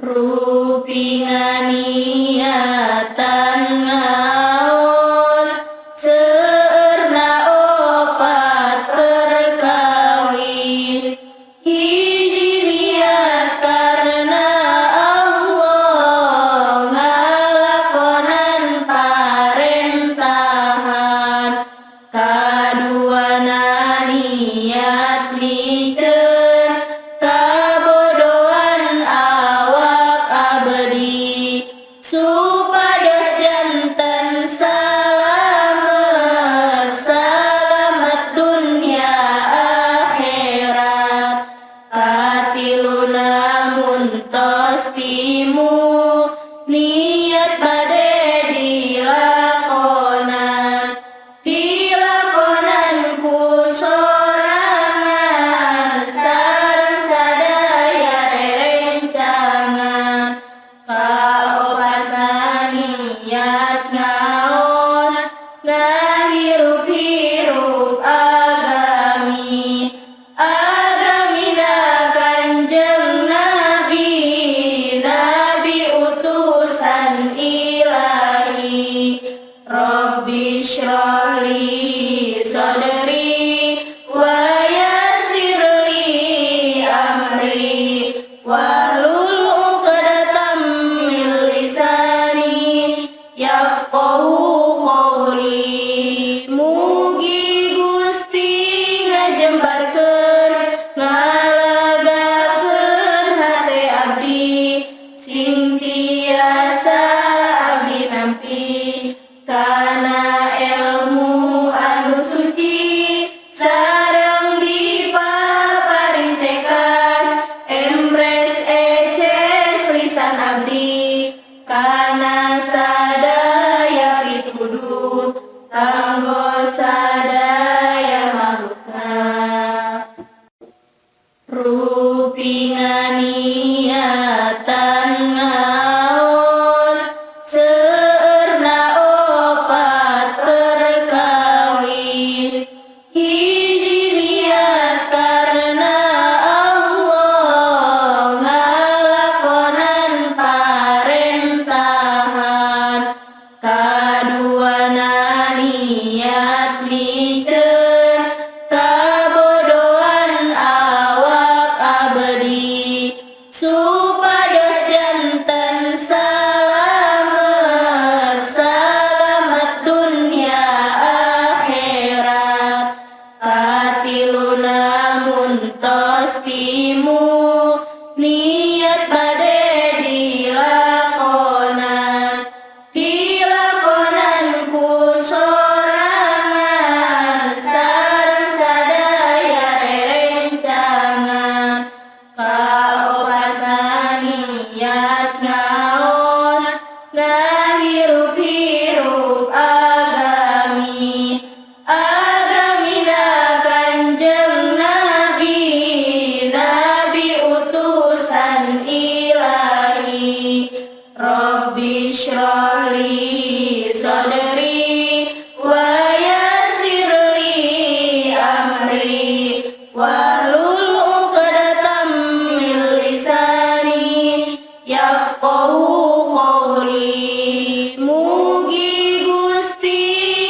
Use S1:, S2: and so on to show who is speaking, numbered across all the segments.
S1: Rupi nganiatan ngaos seueurna opat perkawis. Hiji, niat karena Allah, ngalakonan parentahan. Kaduana, niat miceun kabodohan awak abdi supados janten salamet, salamet dunya akhirat. Katiluna, mun tos timu niat bade dilakonan, dilakonan ku sorangan sareng sadaya rerencangan. Kaopatna, niat ngaos ngahirup-hirup agami, agamina Kanjeng Nabi, nabi utusan Ilahi. Rabbi shrah li sadri wa yassir li amri wahlul 'uqdatam min lisani yafqahu qawli. Mugi Gusti ngajembarkeun, ngalegakeun hate abdi, sing tiasa abdi nampi kana ilmu anu suci sareng dipaparin cekas, emres eces lisan abdi kana sadaya pituduh kanggo sadaya makhlukna. Rupi nganiatan ngaos seueurna opat perkawis. Hiji, niat karena Allah, ngalakonan parentahan. Kaduana, niat miceun kabodohan awak abdi supados janten salamet, salamet dunya akhirat. Katiluna, mun tos timu niat bade dilakonan, dilakonan ku sorangan sareng sadaya rerencangan. Kaopatna, niat ngaos ngahirup-hirup agami, agamina Kanjeng Nabi, nabi utusan Ilahi. Rabbi shrah li sadri wa yassir li amri wahlul 'uqdatam min lisani yafqahu qawli. Mugi Gusti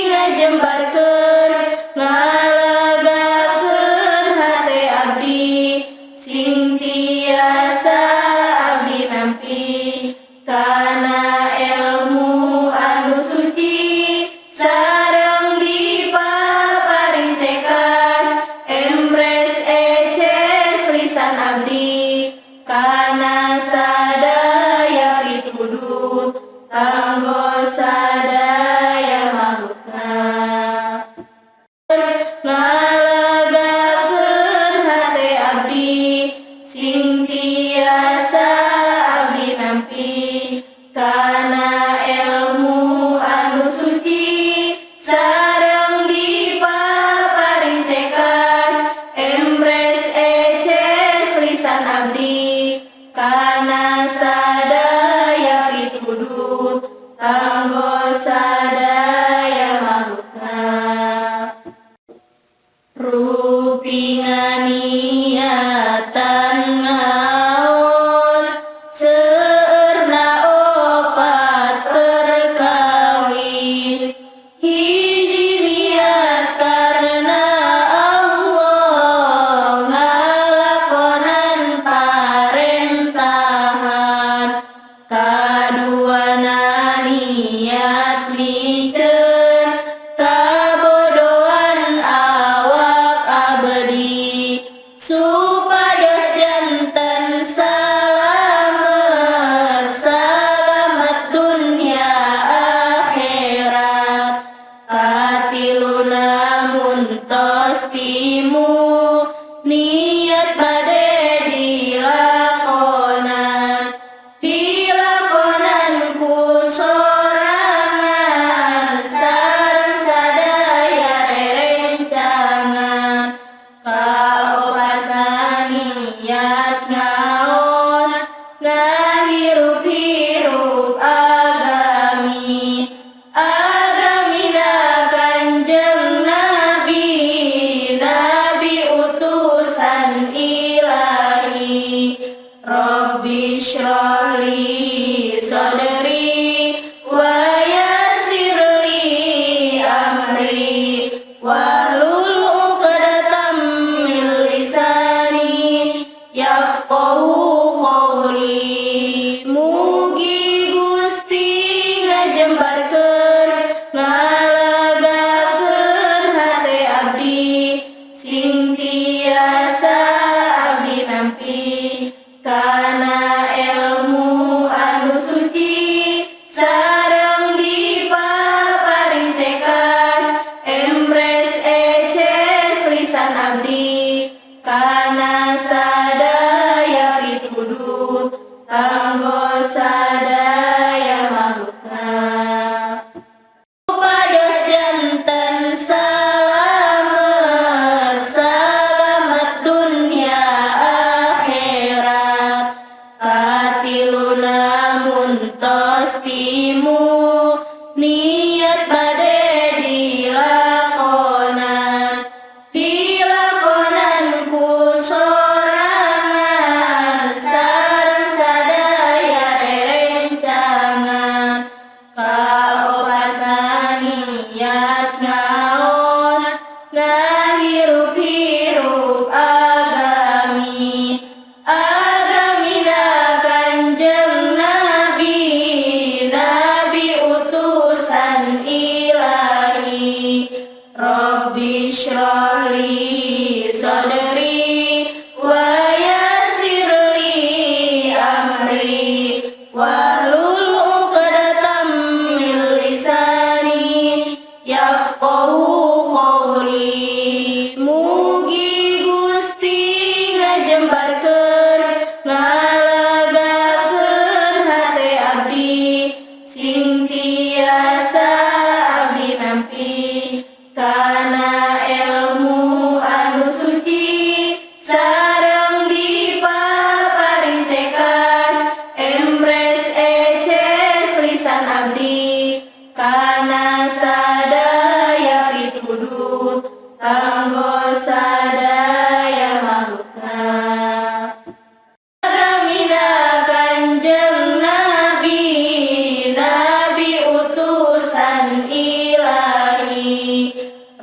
S1: ngajembarkeun, ngalegakeun hate abdi, sing tiasa abdi nampi kana ilmu anu suci sareng dipaparin cekas, emres eces lisan abdi kana sadaya pituduh kanggo sadaya makhlukna. Ngalegakeun hate abdi, sing tiasa abdi nampi kana ilmu anu suci sareng dipaparin cekas, emres eces lisan abdi kana sadaya pituduh kanggo sadaya makhlukna. Rupi nganiatan ngaos. Niat bade dilakonan, dilakonan ku sorangan sareng sadaya rerencangan. Kaopatna niat ngaos, ngahirup-hirup agami, agamina Kanjeng Nabi, Nabi utusan Ilahi. Rabbi syrah li sadri wa yassir li amri wahlul 'uqdatam min lisani yafqahu qawli. Mugi Gusti ngajembarkeun, ngalegakeun hate abdi, sing tiasa abdi nampi kana ilmu anu suci sareng dipaparin cekas, emres eces lisan abdi kana sadaya pituduh kanggo sadaya makhlukna, supados janten salamet, salamet dunya akhirat. Katiluna mun tos timu niat bade dilakonan, dilakonan ku sorangan sareng sadaya rerencangan. Kaopatna niat ngaos, ngahirup-hirup agami, agamina Kanjeng Nabi, Nabi utusan Ilahi. Rabbi syrah li sadri wa yassir li amri wahlul 'uqdatam min lisani yafqahu qawli. Mugi Gusti ngajembarkeun, ngalegakeun hate abdi, sing tiasa abdi nampi kana ilmu anu suci sareng dipaparin cekas, emres eces lisan abdi kana sadaya pituduh kanggo sadaya makhlukna, agamina Kanjeng Nabi, Nabi utusan Ilahi.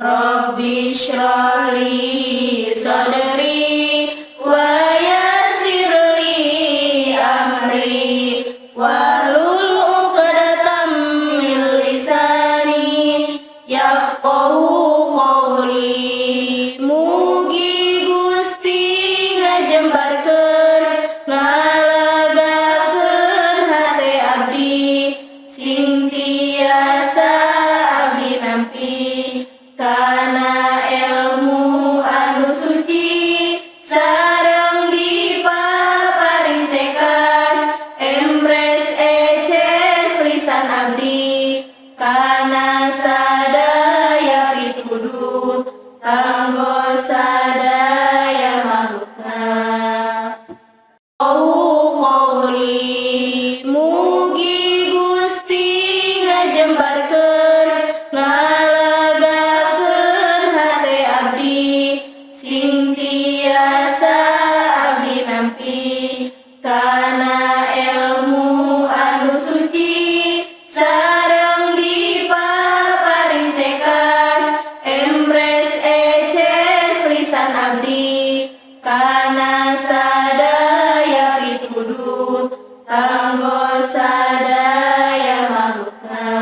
S1: Rabbi syrah li sadri wa yassir li amri wahlul 'uqdatam min lisani yafqahu qawli. Mugi Gusti ngajembarkeun, ngalegakeun hate abdi, sing tiasa abdi nampi kana ilmu anu suci sareng dipaparin cekas, emres eces lisan abdi kana sadaya pituduh kanggo sadaya makhlukna. Qawli. Mugi Gusti ngajembarkeun, ngalegakeun hate abdi, sing tiasa abdi nampi kana ilmu anu suci sareng dipaparin cekas, emres eces lisan abdi kana sadaya pituduh kanggo sadaya makhlukna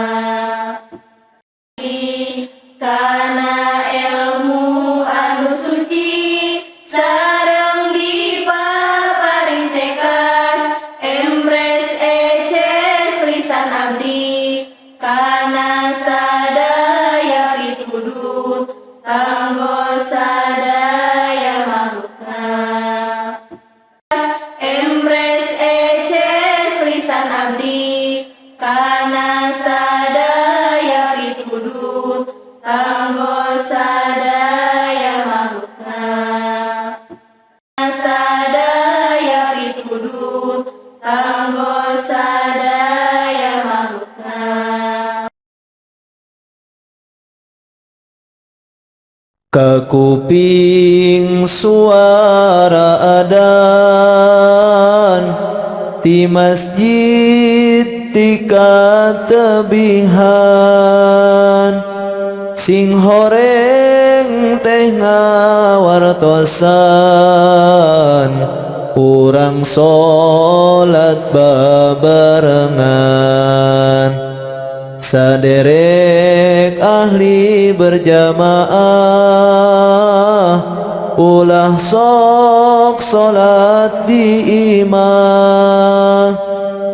S1: kana ilmu anu suci sareng dipaparin cekas, emres eces lisan abdi kana sadaya pituduh kanggo sadaya makhlukna.
S2: Kakuping suara adan ti masjid ti katebihan, sing horeng teh ngawartosan urang salat babarengan. Saderek ahli berjamaah, ulah sok salat di imah,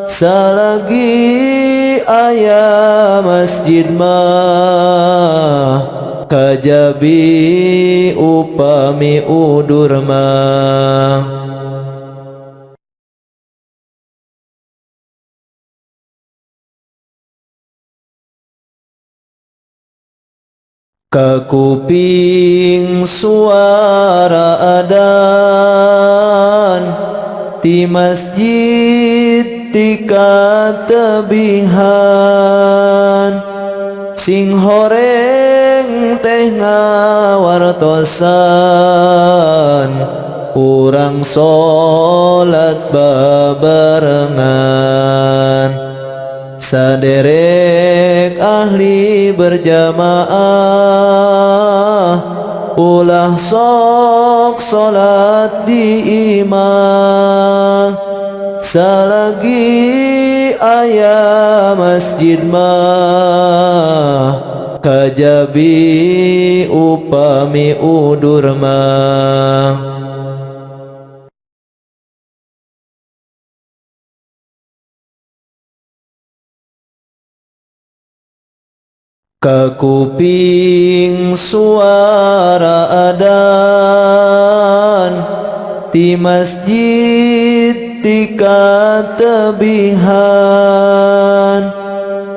S2: salagi aya masjid mah, kajabi upami udur mah. Kakuping suara adan ti masjid ti katebihan, sing horeng teh ngawartosan urang salat babarengan. Saderek ahli berjamaah, ulah sok salat di imah, salagi aya masjid mah, kajabi upami udur mah. Kakuping suara adan ti masjid ti katebihan,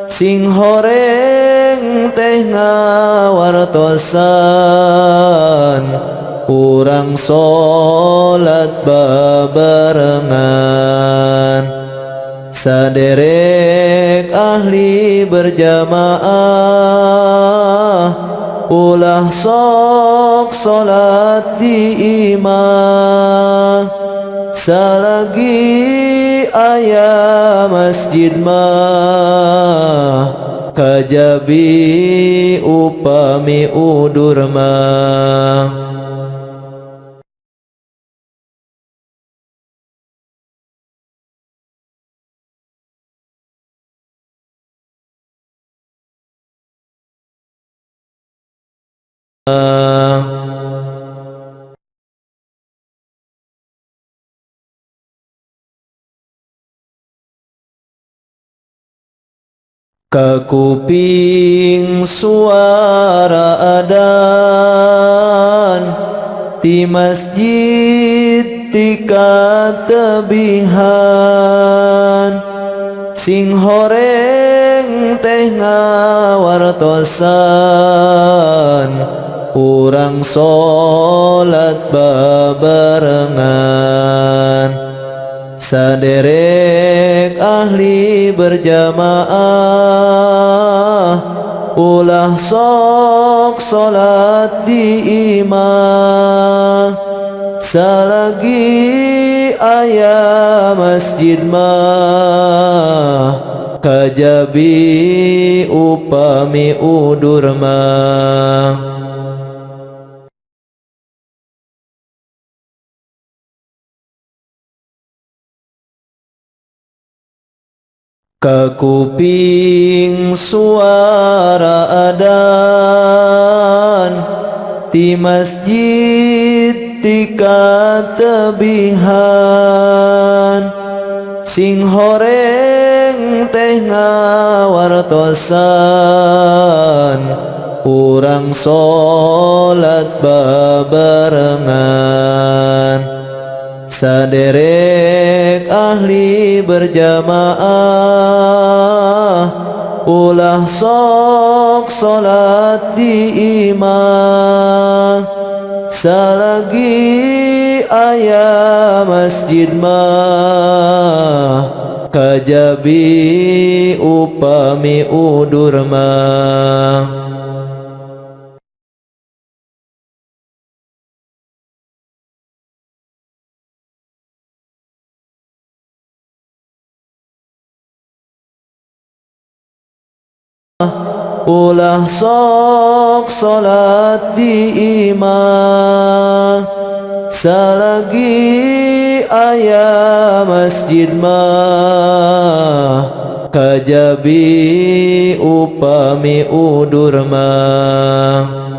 S2: sing horeng teh ngawartosan urang salat babarengan. Saderek ahli berjamaah, ulah sok salat di imah, salagi aya masjid mah, kajabi upami udur mah. Kakuping suara adan ti masjid ti katebihan, sing horeng teh ngawartosan urang salat babarengan. Saderek ahli berjamaah, ulah sok salat di imah, salagi aya masjid mah, kajabi upami udur mah. Kakuping suara adan ti masjid ti katebihan, sing horeng teh ngawartosan urang salat babarengan. Saderek ahli berjamaah, ulah sok salat di imah, salagi aya masjid mah, kajabi upami udur mah. Ulah sok salat di imah, salagi aya masjid mah, kajabi upami udur mah.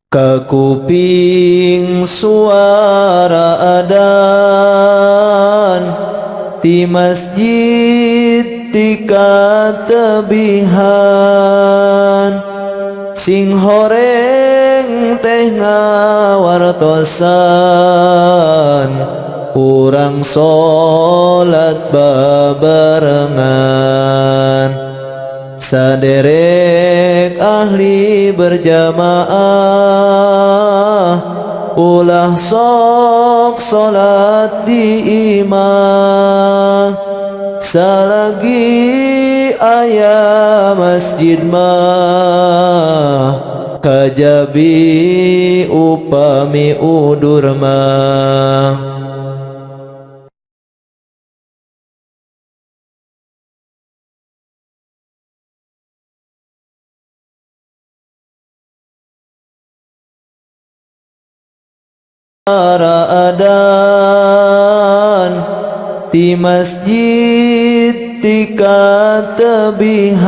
S2: Kakuping suara adan ti masjid ti katebihan, sing horeng teh ngawartosan urang salat babarengan. Saderek ahli berjamaah, ulah sok salat di imah, salagi aya masjid mah, kajabi upami udur mah. Adan ti masjid ti katebihan,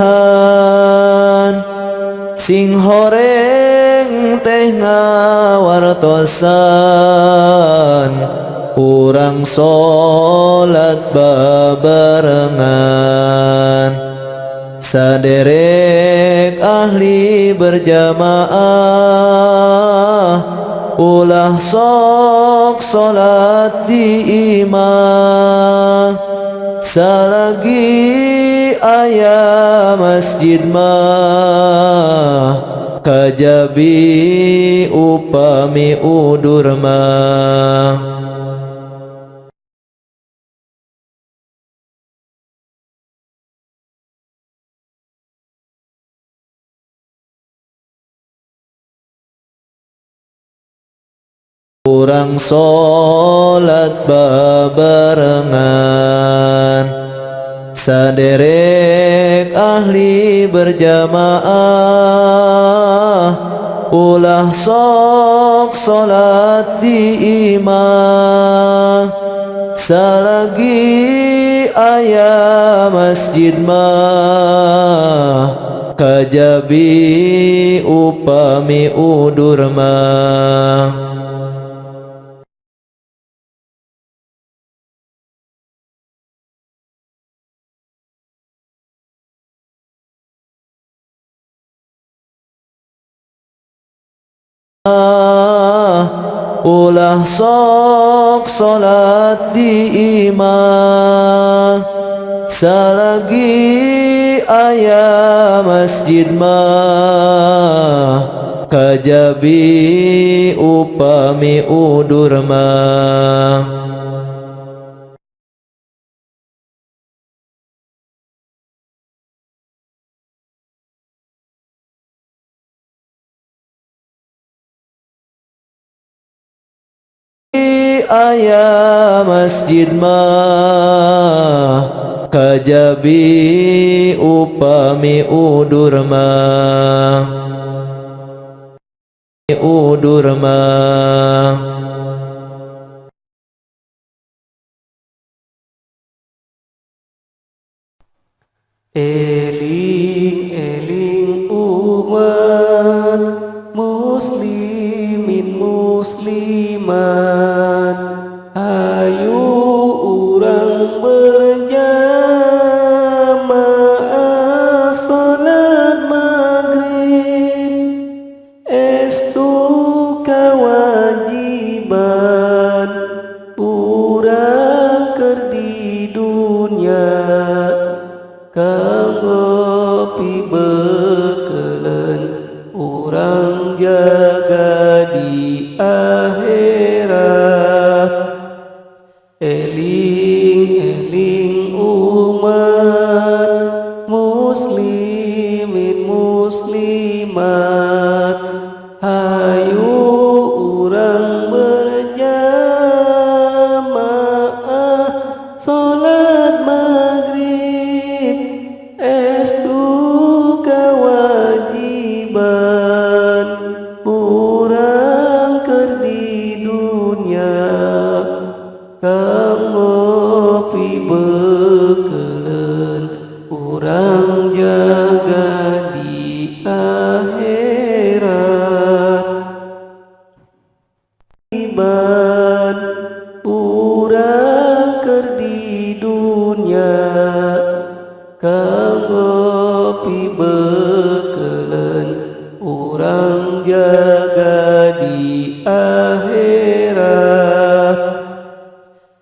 S2: sing horeng teh ngawartosan urang salat babarengan. Saderek ahli berjamaah, ulah sok salat di imah, salagi aya masjid mah, kajabi upami udur mah. Urang salat babarengan. Saderek ahli berjamaah, ulah sok salat di imah, salagi aya masjid mah, kajabi upami udur mah. Ulah sok salat di imah, salagi aya masjid mah, kajabi upami udur mah. Aya masjid mah, kajabi upami udur mah, udur mah.
S3: Eling eling umat muslimin muslimat, ayo urang berjamaah salat maghrib, estu kewajiban urang keur di dunya, kanggo pibekeleun urang jaga di akhirat. Eling eling umat muslimin muslimat, hayu urang berjamaah Urang jaga di akhirat. Iban urang keur di dunya, kanggo pibekeleun urang jaga di akhirat.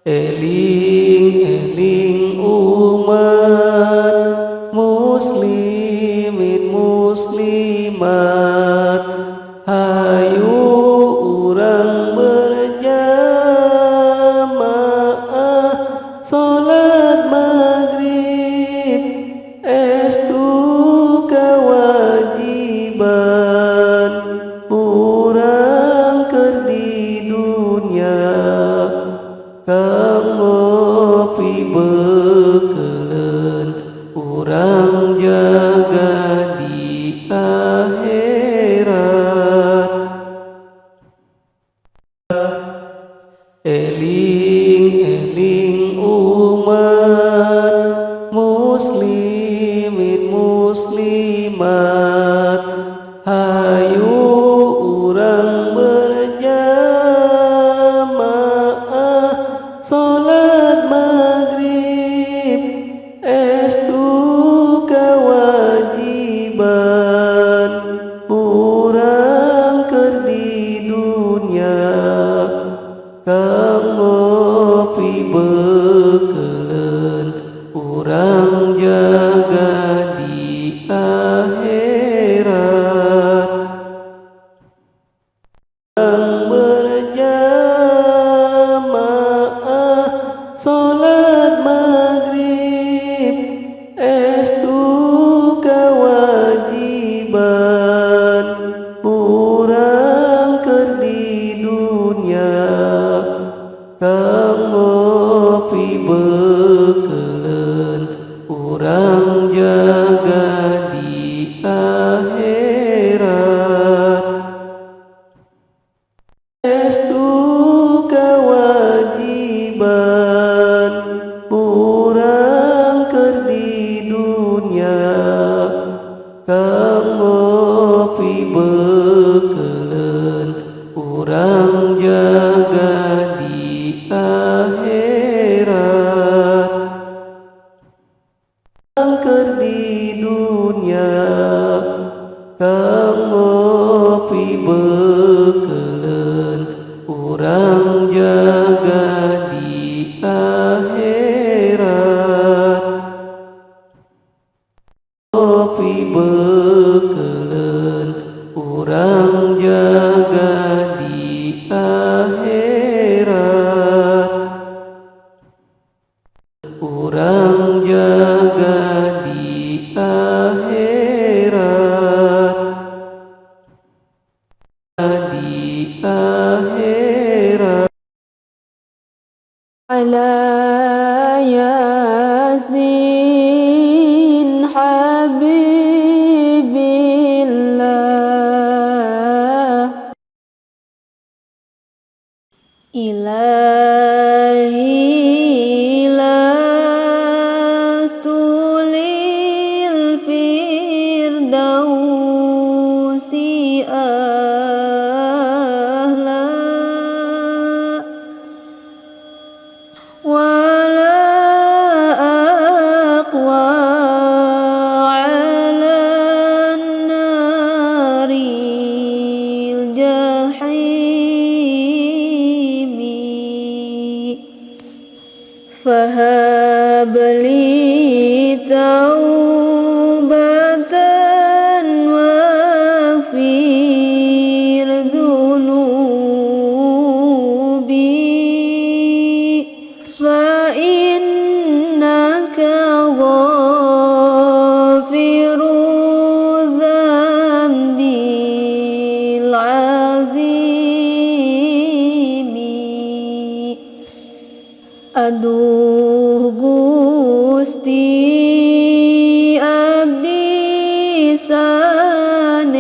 S3: Eling eling umat muslimin muslimat, hayu urang berjamaah salat maghrib, estu kewajiban urang keur di dunya, kanggo pibekeleun urang jaga di akhirat. Eling eling umat muslimin muslimat, hayu urang berjamaah salat maghrib, estu kewajiban urang keur di dunya, kanggo pibekeleun urang jaga di akhirat. Urang berjamaah salat maghrib, estu kewajiban urang keur di dunya, kanggo pibekeleun urang jaga di akhirat. Estu kewajiban urang keur di dunya, kanggo pibekeleun urang jaga di akhirat. Keur di dunya, kanggo pibekeleun urang jaga di akhirat. Pibekeleun urang jaga di akhirat. Urang jaga di akhirat, di akhirat.
S1: على ياسين حبيب الله. إلهي لست للفردوس أهلا ولا أقوى على النار الجحيم، فهب لي توبة واغفر ذنوبي، فإنك غافر الذنب العظيم. Aduh Gusti, abdi sanes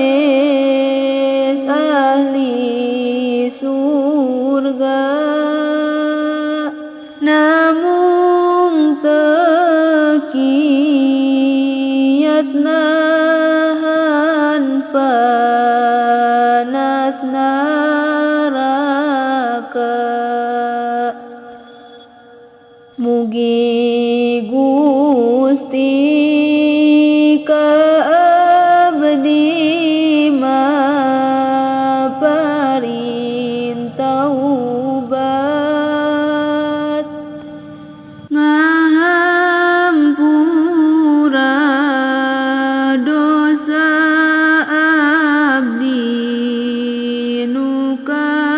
S1: ahli surga, namung teu Fitnahan panas neraka. Mugi Gusti ka abdi mah parin taubat, ngahampura dosa abdi nu kaliwat.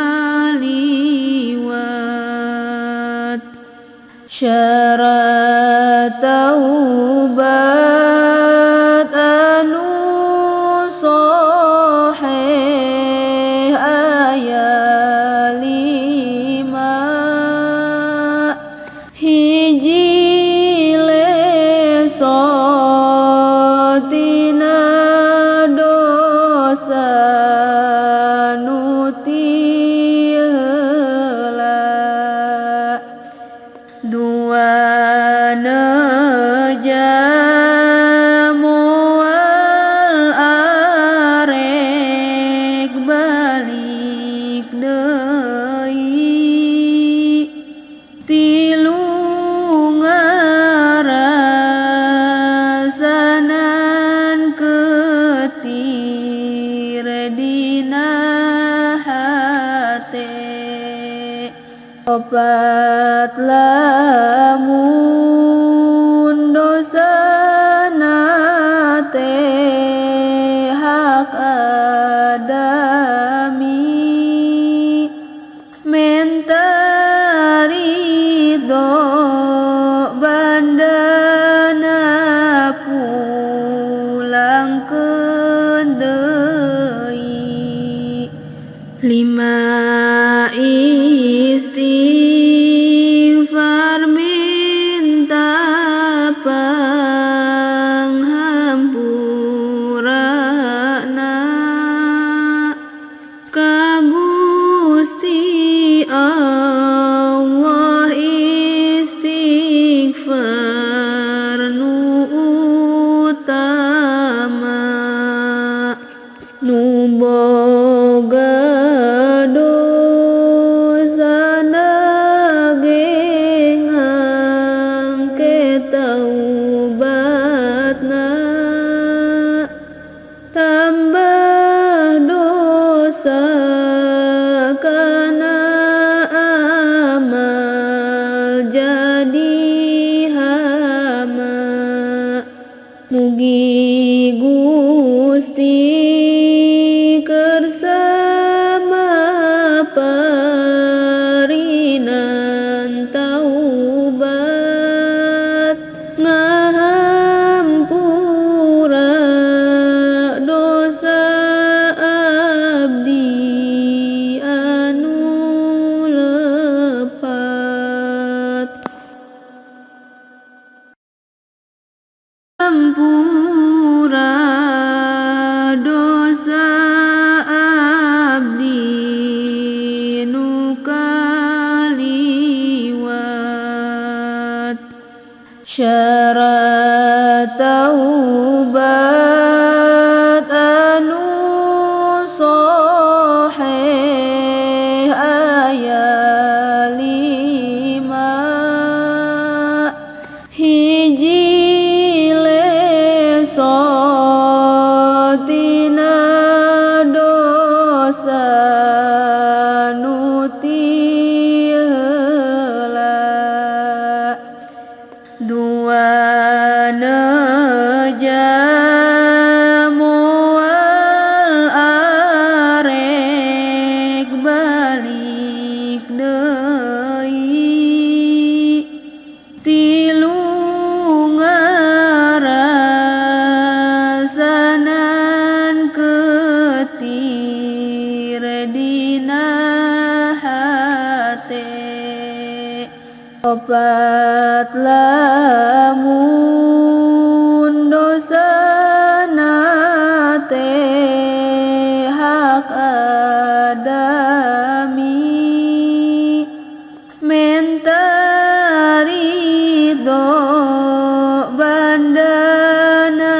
S1: Syarat taubat anu sahih aya 5. Hiji leso tina dosa nu ti heula, 2 neja moal arek balik deui, 3 ngarasanan ketir dina hate, 4 lamun dosana teh hak adami, menta ridho bandana pulangkeun deui. 5 istighfar minta panghampurana ka Gusti Allah, istighfar nu utama. Nu boga dosana ge ngangke taubatna, tambah dosa kana amal jadi hama. Mugi Gusti kersa maparinan taubat, ngahampura dosa abdi anu lepat. Hampura dosa abdi nu kaliwat. Syarat taubat anu sahih aya 5. Hiji leso tina dosa nu ti heula, 2 neja moal arek balik deui, 3 ngarasanan ketir dina hate, 4 lamun dosana teh hak adami, menta ridho bandana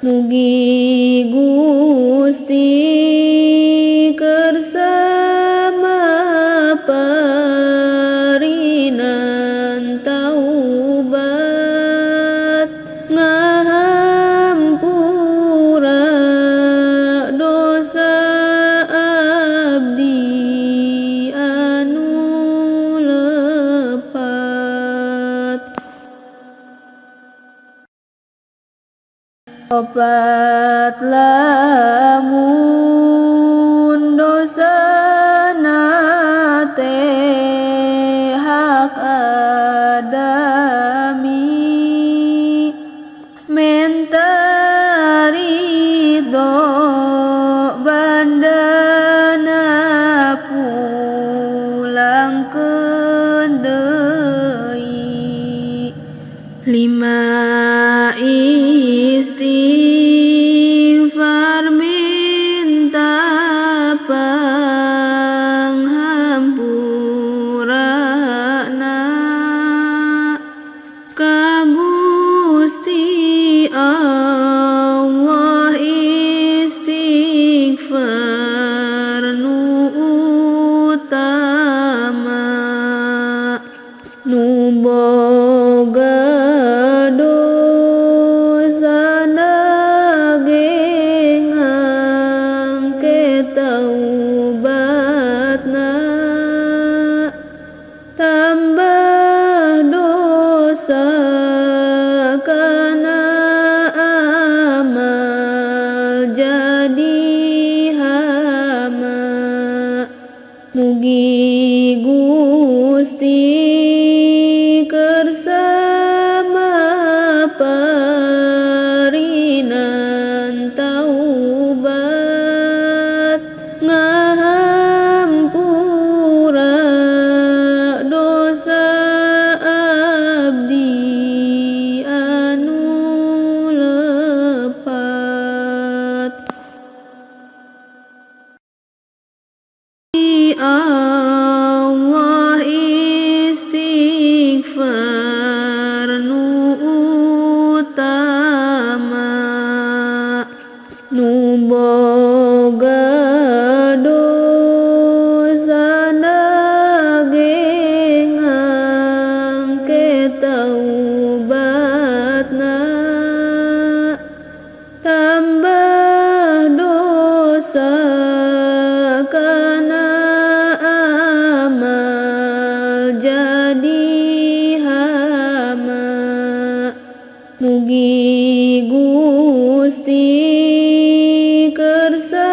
S1: Mugi Gusti kersa maparinan taubat, ngahampura dosa abdi anu lepat. Opat lamun dosana teh hak adami, menta ridho bandana pulangkeun deui. Lima istighfar minta panghampurana ka Gusti Allah, istighfar nu utama. Nu boga dosana ge ngangke taubatna, tambah dosa kana amal jadi hama. Mugi Gusti kersa maparinan taubat, ngahampura dosa abdi anu lepat. Allah istighfar nu utama. Nu boga dosana ge ngangke taubatna, tambah dosa kana amal jadi hama. Mugi Gusti kersa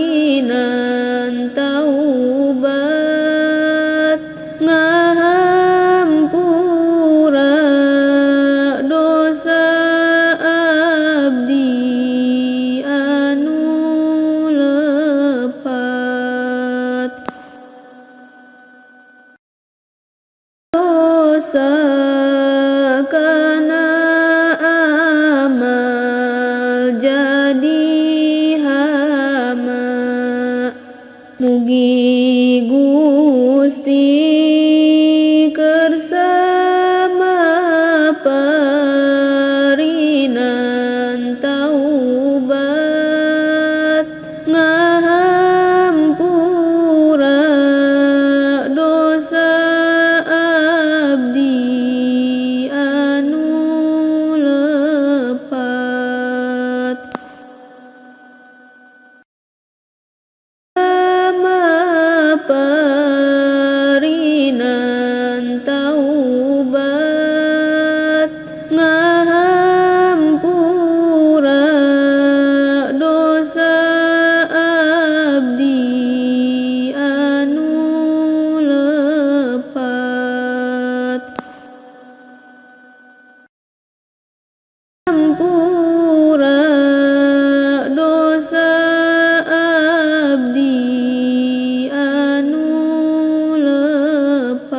S1: maparinan taubat, ngahampura dosa abdi anu lepat. Dosa kana amal jadi hama. Mugi Gusti kersa maparinan taubat, ngahampura dosa abdi anu lepat. Maparinan taubat, ngahampura dosa abdi anu lepat. Hampura dosa abdi anu lepat.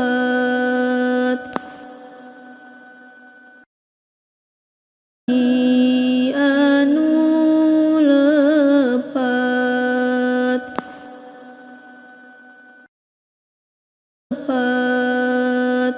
S1: Anu lepat. Lepat.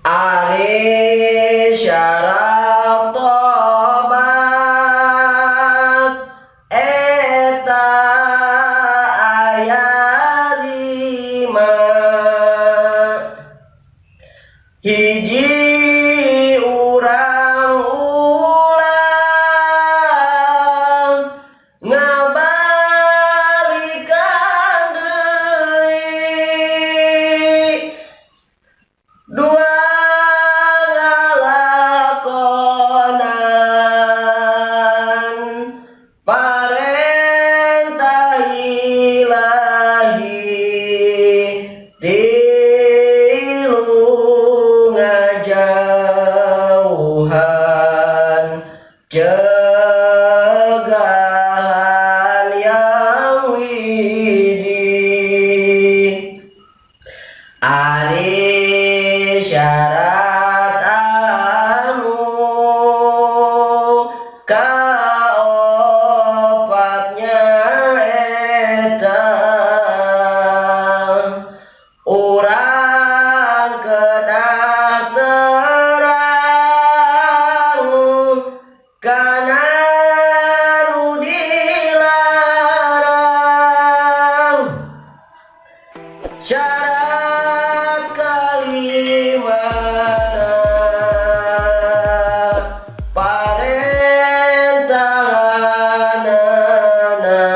S4: Ari syarat tobat eta aya 5. 1, urang ulah ngabalikan deui. 2, ngalakonan parentah ilahi. 3, ngajauhan cegahan yang widi. Ari syarat anu kaopatnya eta, urang kedah terang kana nu dilarang. Syarat kalima, parentahanana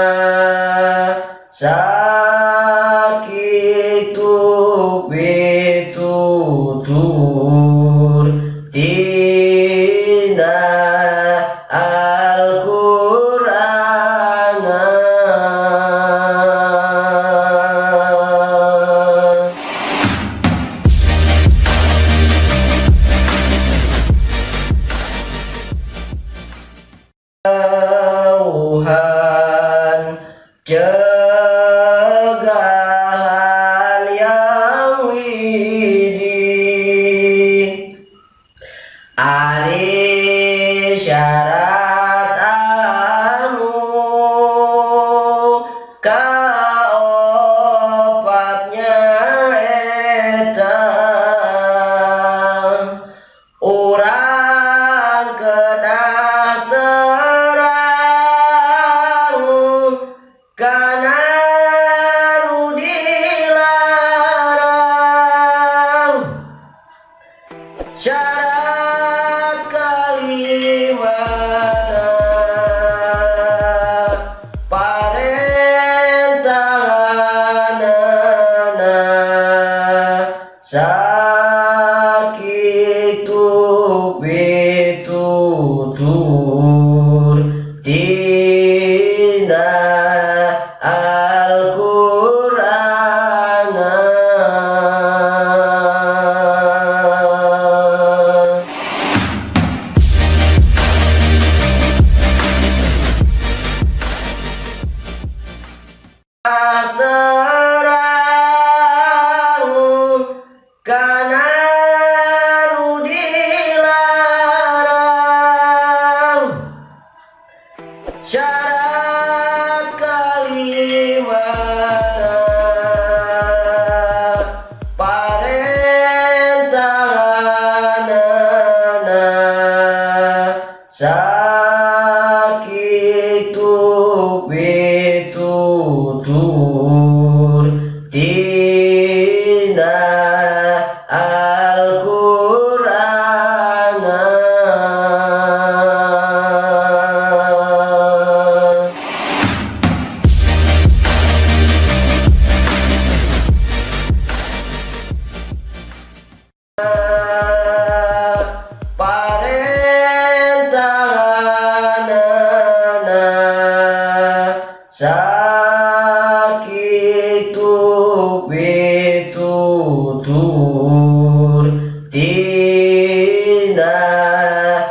S4: sakitu pitutur tina Al-Qur'an. Jauhan cegahan yang widi. Ari syarat anu kaopatnya eta, urang kedah terang kana nu dilarang. Syarat kalima, parentahanana sakitu pitutur tina Al-Qur'an. Terang kana nu dilarang. Syarat kalima, parentahanana sakitu pitutur tina Al-Qur'an. Parentahanana sakitu pitutur tina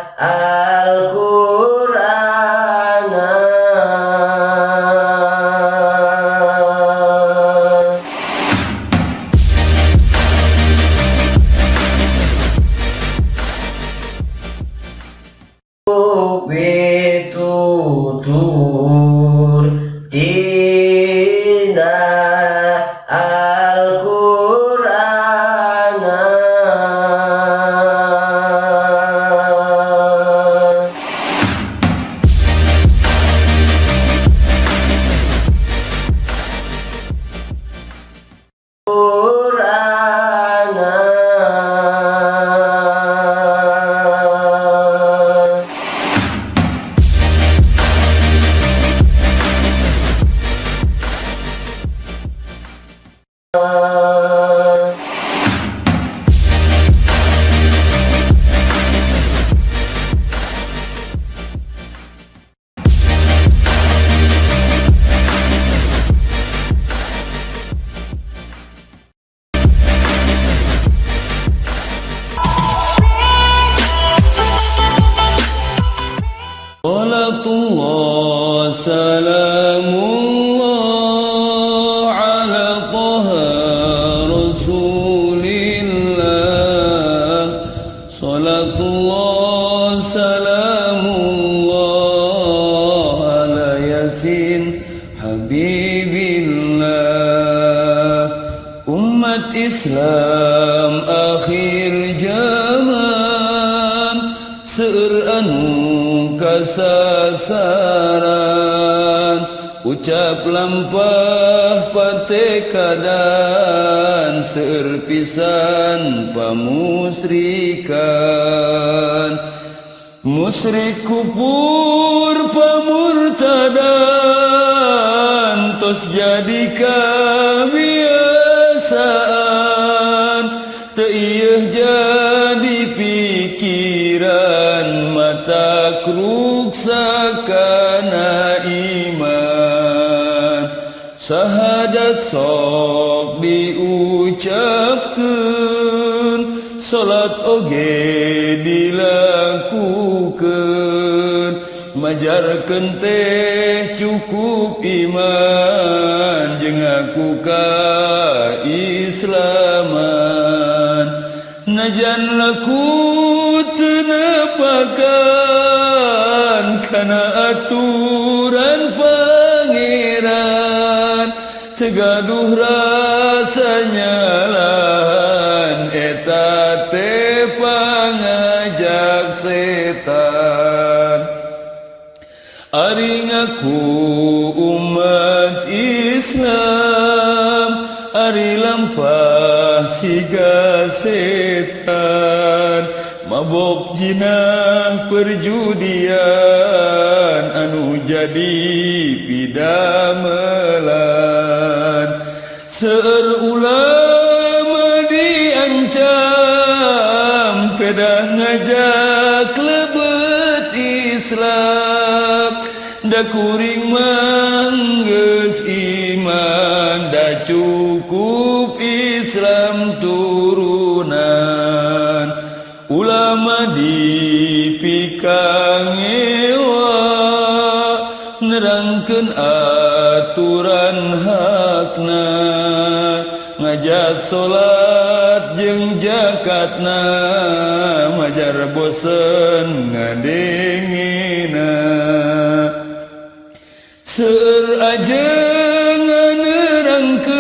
S4: Al-Qur'an. Pitutur.
S5: Salatullah salamullah ala Taha Rasulillah. Salatullah salamullah ala Yasin Habibillah. Umat Islam akhir zaman, seueur anu kasasaran, ucap lampah patekadan, seueur pisan pamusrikan, musyrik kufur pamurtadan, tos jadi kabiasaan, teu ieu jadi pikiran, mata ruksak kana iman. Sahadat sok diucapkeun, salat oge dilakukeun, majarkeun teh cukup iman jeung ngaku kaislaman. Najan laku teu nepakan kana aturan Pangeran, teu gaduh rasa nyalahan, eta teh pangajak setan. Ari ngaku umat Islam, ari lampah siga setan, mabok jinah perjudian anu jadi pidamelan. Seueur ulama diancam pedah ngajak lebet Islam, da kuring mah geus iman, da cukup Islam turunan. Ulama dipikangewa nerangkeun aturan hakna, ngajak salat jeung zakatna, majar bosen ngadengena. Seueur ajeng nerangkeun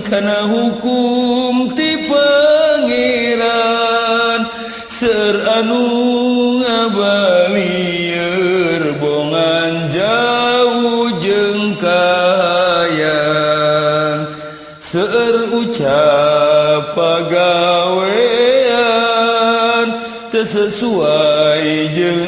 S5: kana hukum ti Pangeran, seueur anu ngabalieur bongan jauh jeung kahayang, seueur ucap pagawean teu sesuai jeung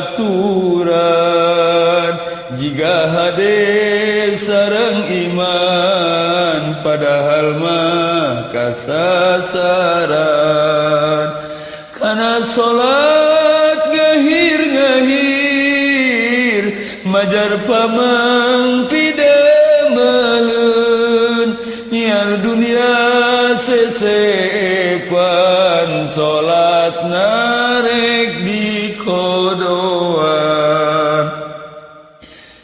S5: aturan, jiga hade sareng iman padahal mah kasasaran. Kana salat ngahir-ngahir, majar pamang pidameleun, nyiar dunia sesepan, salat narek dikodoan.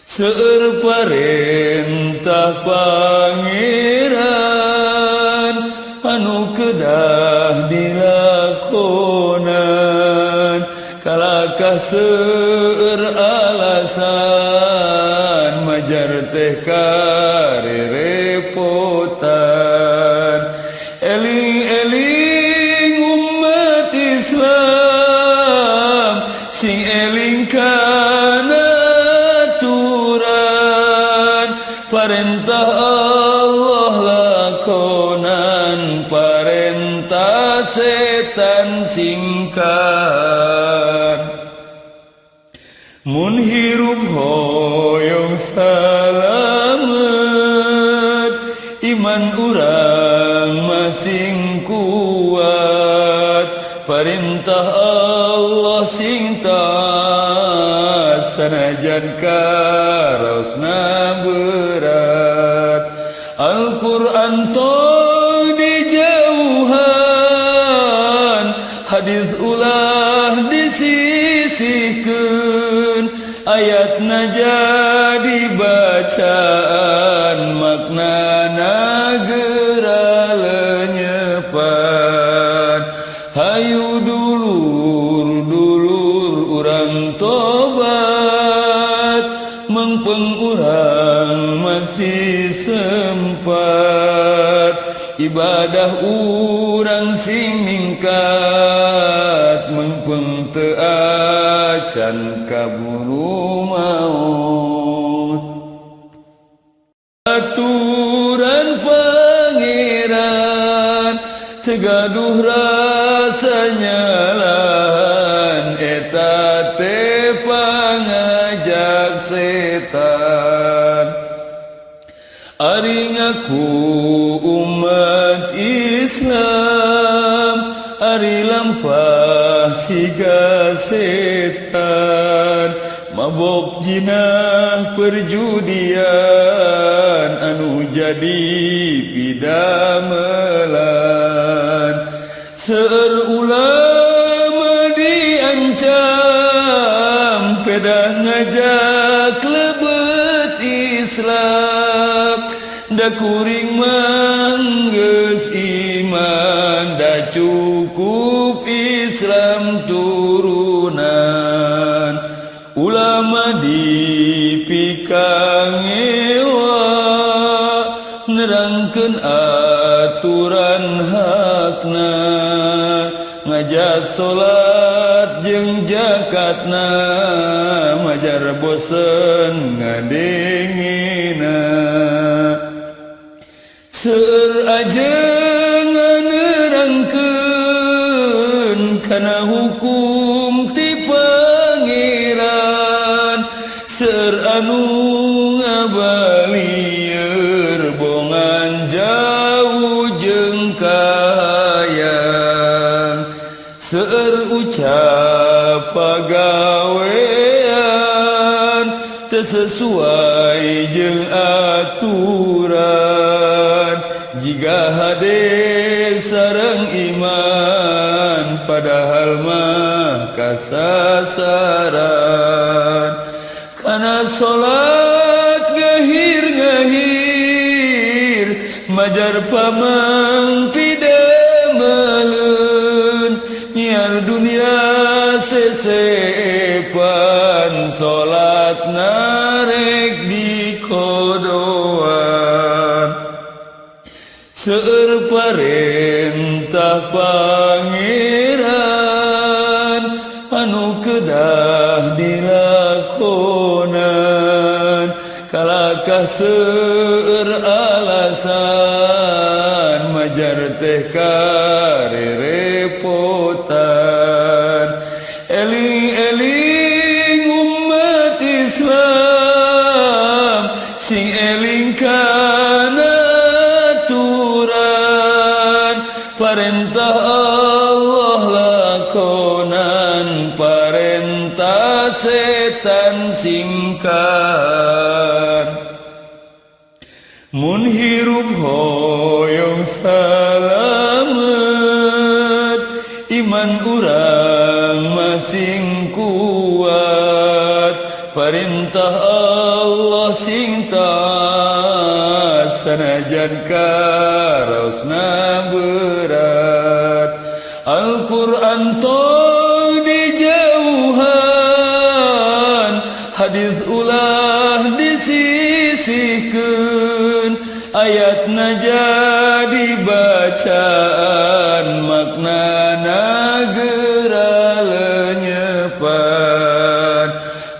S5: Seueur parentah Pangeran anu kedah dilakonan, kalakah seueur alasan, majar teh karerepotan. Eling-eling umat Islam, sing eling kana aturan, parentah Allah lakonan, parentah setan singkahan. Mun hirup hoyong salamet, iman urang masing kuat, perintah Allah sing taat sanajan karaosna berat. Al-Quran tong dijauhan, hadis ulah disisipan. Disisihkeun ayatna jadi bacaan, maknana geura lenyepan. Hayu dulur dulur urang tobat, mengpeng urang masih sempat. Ibadah urang sing ningkat, mengpeng teu acan kaburu maut. Aturan Pangeran teu gaduh rasa nyalahan, eta teh pangajak setan. Ari ngaku umat Islam, ari lampah siga setan. Mabok, jinah, perjudian anu jadi pidamelan. Seueur ulama diancam, pedah ngajak lebet Islam. Da kuring mah geus iman, da cukup Islam turunan. Ulama dipikangewa nerangkeun aturan hakna, ngajak salat jeung zakatna, majar bosen ngadengena. Seueur ajengan nerangkeun kana hukum ti Pangeran, seueur anu ngabalieur bongan jauh jeung kahayang. Seueur ucap pagawean teu sesuai jeung aturan, jiga hade sareng iman padahal mah kasasaran. Kana salat ngahir ngahir, majar pamang pidameleun. Nyiar dunia sesepan, salat narek di kodoan. Seueur parentah Pangeran anu kedah dilakonan, kalakah seueur alasan, majar teh karerepotan. Eling-eling umat Islam, sing eling kana aturan. Parentah Allah lakonan, parentah setan singkar. Mun hirup hoyong salamet, iman urang masing kuat. Perintah Allah sing taat, sanajan karaosna berat. Al-Quran tong dijauhan, hadis ulah disisihkeun. Ayatna jadi bacaan, maknana geura lenyepan.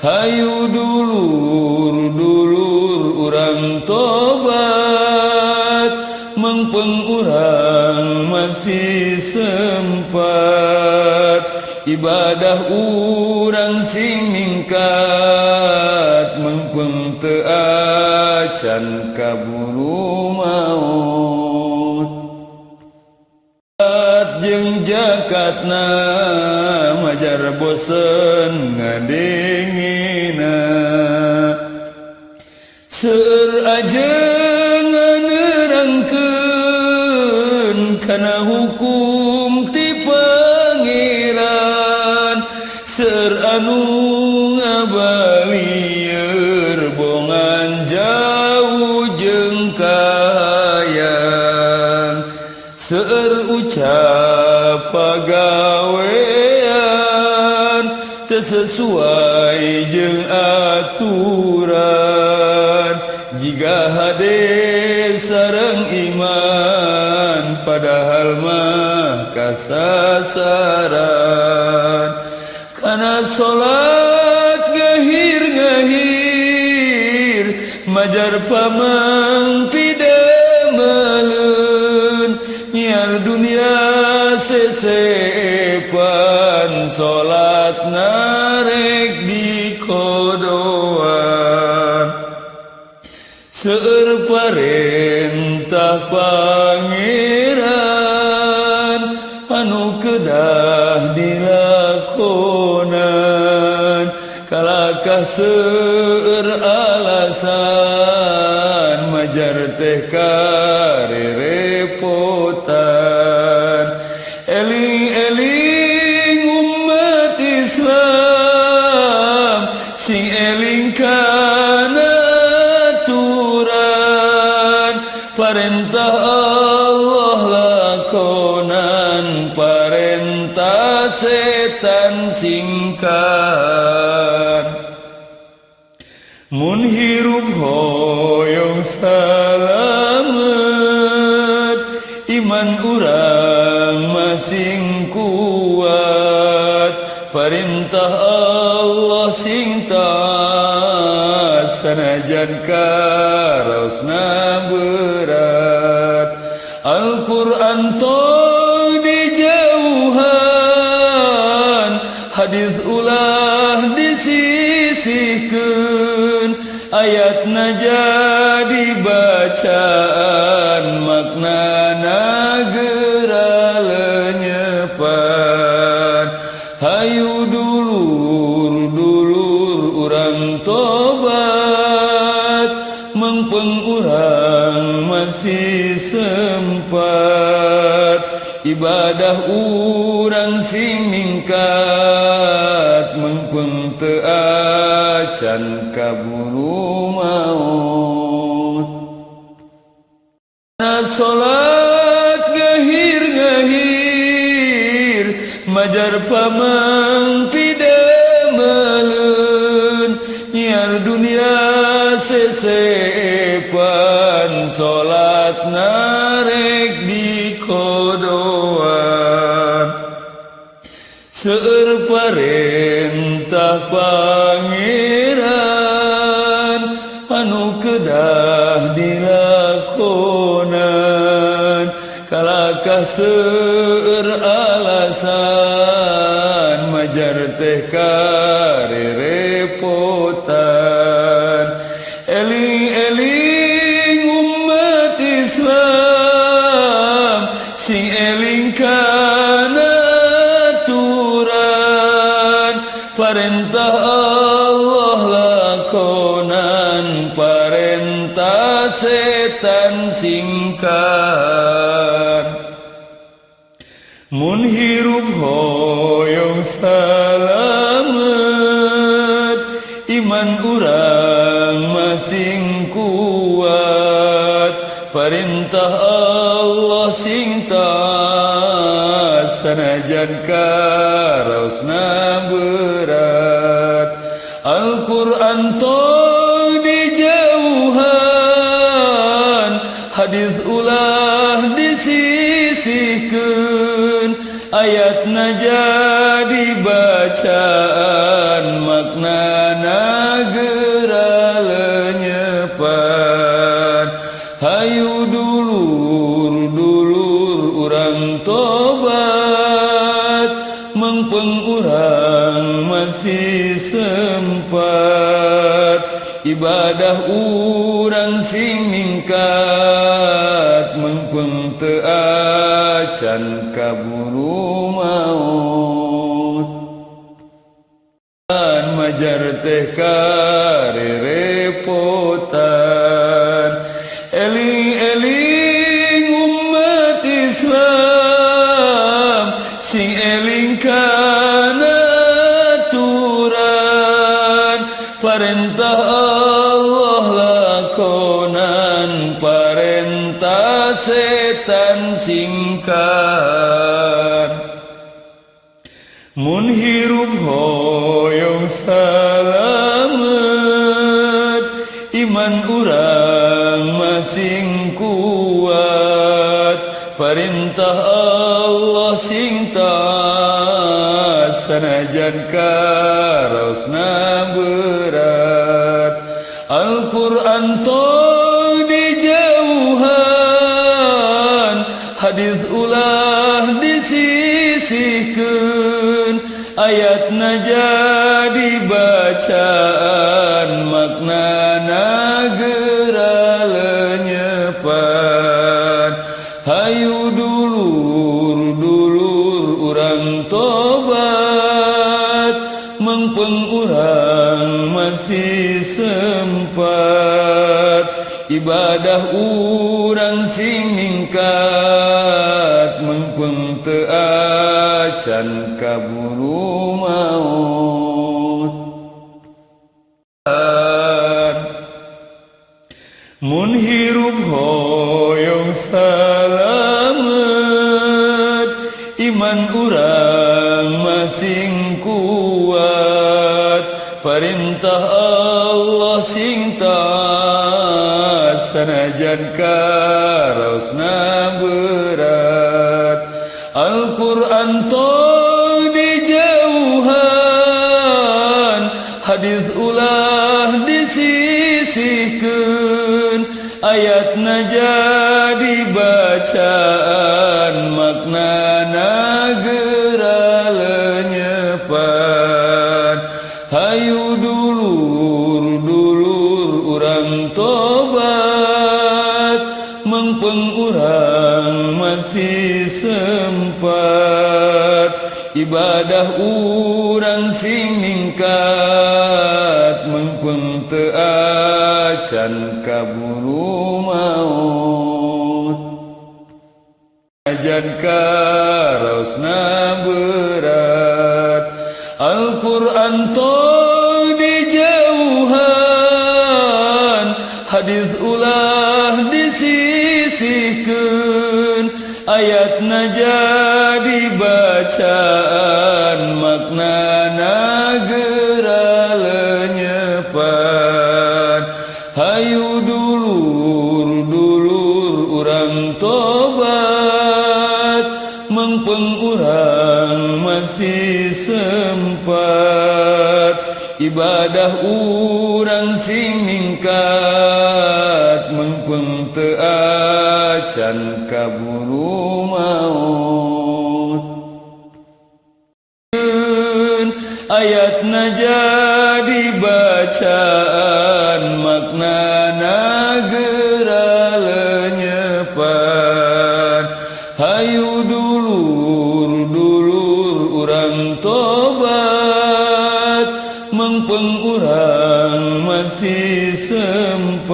S5: Hayu dulur dulur urang tobat, mengpeng urang masih sempat. Ibadah urang sing ningkat, mengpeng teu acan kaburu maut. Jeung zakatna, majar bosen ngadengena. Seueur ajengan nerangkeun kana hukum ti Pangeran, seueur anu Balieur bongan jauh jeung kahayang seueur ucap pagawean teu sesuai jeung aturan jiga hade sareng iman padahal mah kasasaran kana salat ngahir-ngahir majar pamang pidameleun nyiar dunia sesepan salat narek dikodoan seueur parentah pangeran anu kedah dilakonan kalakah seueur alasan majar teh karerepotan eling-eling umat Islam sing eling kana aturan parentah Allah lakonan parentah setan singkan mun hirup hoyong salamet iman urang masing kuat perintah Allah sing taat sanajan karaosna berat Al-Quran tong dijauhan hadis ulah disisihkeun ayatna jadi bacaan maknana geura lenyepan hayu dulur-dulur urang tobat mengpeng urang masih sempat ibadah urang sing ningkat mengpeng teu acan kaburu maut na salat ngahir-ngahir majar pamang pidameleun nyiar dunia sesepan salat narek dikodoan seueur parentah pangeran anu kedah dilakonan kalakah seueur alasan majar teh karerepotan eling-eling umat Islam sing eling kana aturan parentah Allah lakonan parentah setan singkan mun hirup hoyong salamet iman urang masing kuat perintah Allah sing taat sanajan karaosna berat Al-Quran tong dijauhan hadis ulah disisihkeun ayatna jadi bacaan maknana geura lenyepan hayu dulur-dulur urang tobat mengpeng urang masih sempat ibadah urang sing ningkat mengpeng teu acan kaburu maut majar teh karerepotan eling-eling umat Islam sing eling kana aturan Parentah Allah lakonan, parentah setan singkar. Mun hirup hoyong salamet, iman urang masing kuat. Perintah Allah sing taat, sanajan karaosna berat. Al-Quran tong dijauhan, hadis ulah disisihkeun. Ayatna jadi bacaan, maknana geura lenyepan. Hayu dulur-dulur urang tobat, mengpeng urang masih sempat. Ibadah urang sing ningkat, mengpeng teu acan kaburu maut. Mun hirup hoyong salamet, iman urang masing kuat. Perintah Allah sing taat, sanajan karaosna berat. Al-Quran tong dijauhan, hadis ulah disisihkeun. Ayatna jadi bacaan, maknana geura lenyepan. Hayu dulur-dulur urang tobat, mengpeng urang masih sempat. Ibadah urang sing ningkat, mengpeng teu acan kaburu maut. Ajan karaosna berat. Al-Quran tong dijauhan, hadis ulah disisihkeun. Ayatna jadi bacaan, maknana geura lenyepan. Hayu dulur-dulur urang tobat, mengpeng urang masih sempat. Ibadah urang sing ningkat, mengpeng teu acan kaburu maut. Ayatna jadi bacaan, maknana geura lenyepan. Hayu dulur-dulur urang tobat, mengpeng urang masih sempat.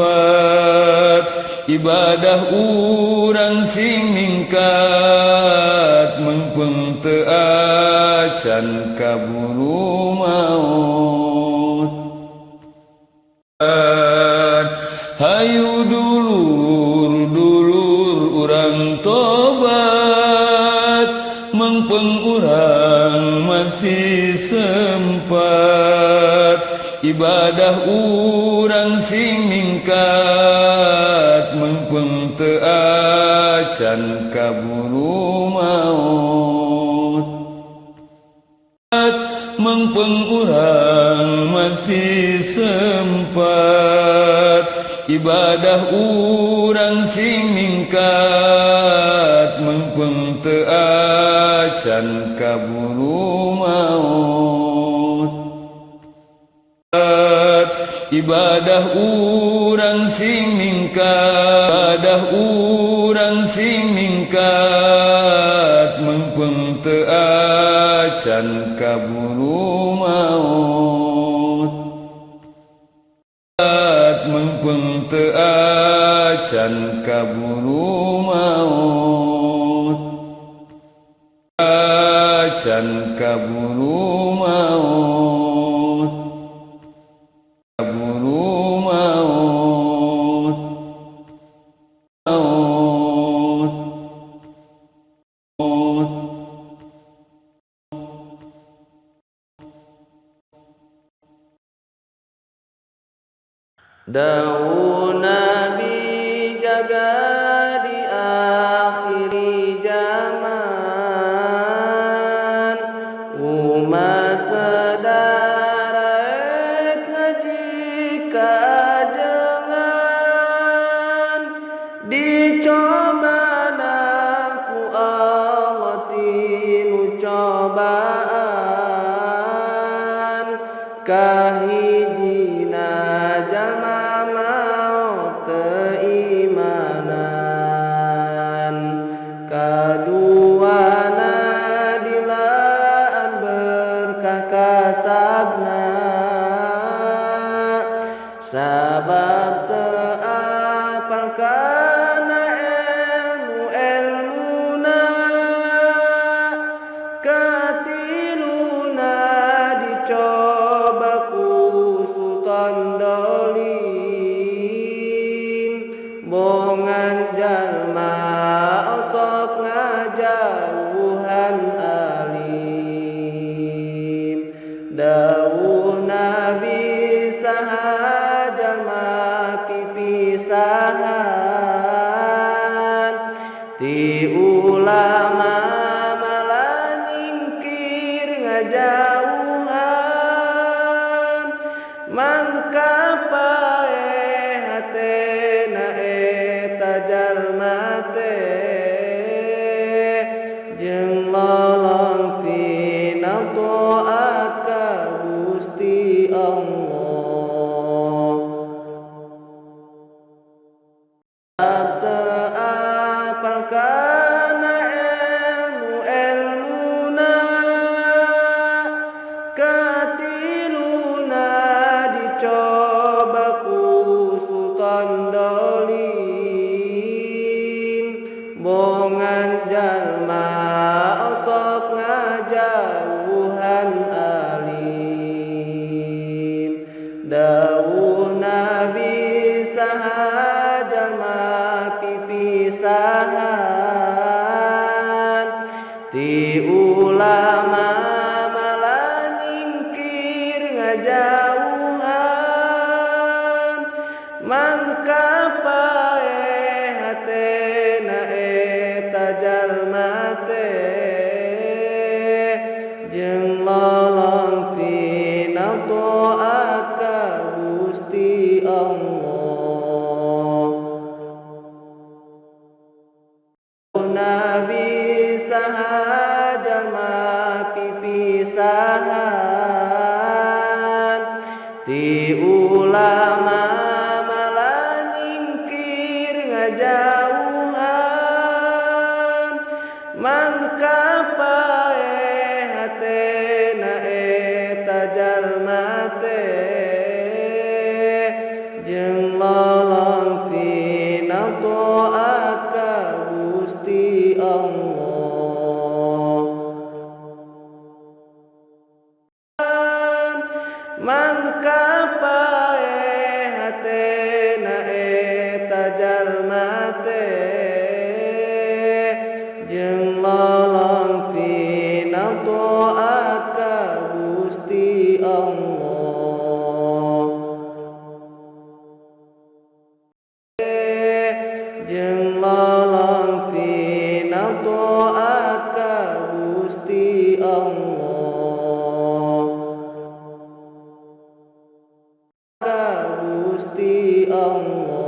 S5: Ibadah urang sing ningkat, mengpeng teu acan kaburu maut. Hayu dulur-dulur urang tobat, mengpeng urang masih sempat. Ibadah urang sing ningkat, mengpeng teu acan kaburu maut. Mengpeng urang masih sempat. Ibadah urang sing ningkat, mengpeng teu acan kaburu maut. Ibadah urang sing ningkat, ibadah urang sing ningkat, mengpeng teu acan kaburu maut. Mengpeng teu acan kaburu maut. Acan kaburu maut.
S3: Dawuh Nabi jaga di akhir zaman, umat sadar rek ngaji kajengan, dicobana ku Allah tinu cobaan, kahijina jalma maot keimanan, kaduana dilaan berkah kasabna, sabab teu apal kana ilmu-ilmuna, katiluna dicoba ku sultan dolim, bongan jalma osok ngajauhan alim. Dawuh Nabi saha jalma pipisahan, ti ulama malah nyingkir ngajauhan, mangka paeh hatena eta jalma teh, jeung lolong tina taat ka Gusti Allah. Teu apal kana ilmu-ilmuna, katiluna dicoba ku sultan dolim, bongan jalma osok ngajauhan alim. Dawuh Nabi saha jalma pipisahan, ti ulama malah nyingkir ngajauhan, mangka paeh hatena eta jalma teh, jeung lolong tina taat ka Gusti Allah. Nabi saha jalma pipisahan, ti ulama malah nyingkir ngajauhan, mangka paeh hatena eta jalma teh, jeung lolong tina taat ka Gusti Allah. Mangka paeh hatena eta jalma teh, jeung lolong tina taat ka Gusti Allah. Jeung lolong tina taat ka Gusti Allah. Ka Gusti Allah.